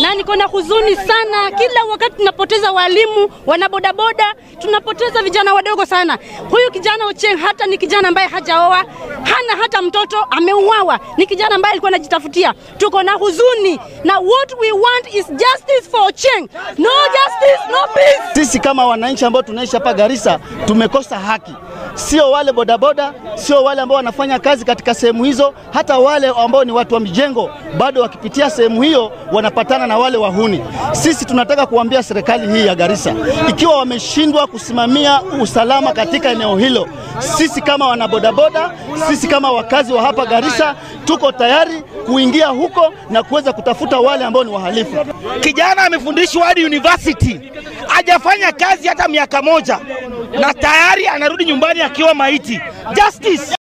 Na niko na huzuni sana, kila wakati tunapoteza walimu, wanabodaboda, tunapoteza vijana wadogo sana. Huyu kijana Ochieng hata ni kijana ambaye hajaoa, hana hata mtoto, ameuawa. Ni kijana ambaye alikuwa anajitafutia. Tuko na huzuni na what we want is justice for Ochieng. No justice, no peace. Sisi kama wananchi ambao tunaishi hapa Garissa tumekosa haki. Sio wale bodaboda, sio wale ambao wanafanya kazi katika sehemu hizo, hata wale ambao ni watu wa mijengo bado wakipitia sehemu hiyo wanapatana na wale wahuni. Sisi tunataka kuambia serikali hii ya Garissa, ikiwa wameshindwa kusimamia usalama katika eneo hilo, sisi kama wanabodaboda, sisi kama wakazi wa hapa Garissa tuko tayari kuingia huko na kuweza kutafuta wale ambao ni wahalifu. Kijana amefundishwa hadi university, hajafanya kazi hata miaka moja, na tayari anarudi nyumbani akiwa maiti. Justice!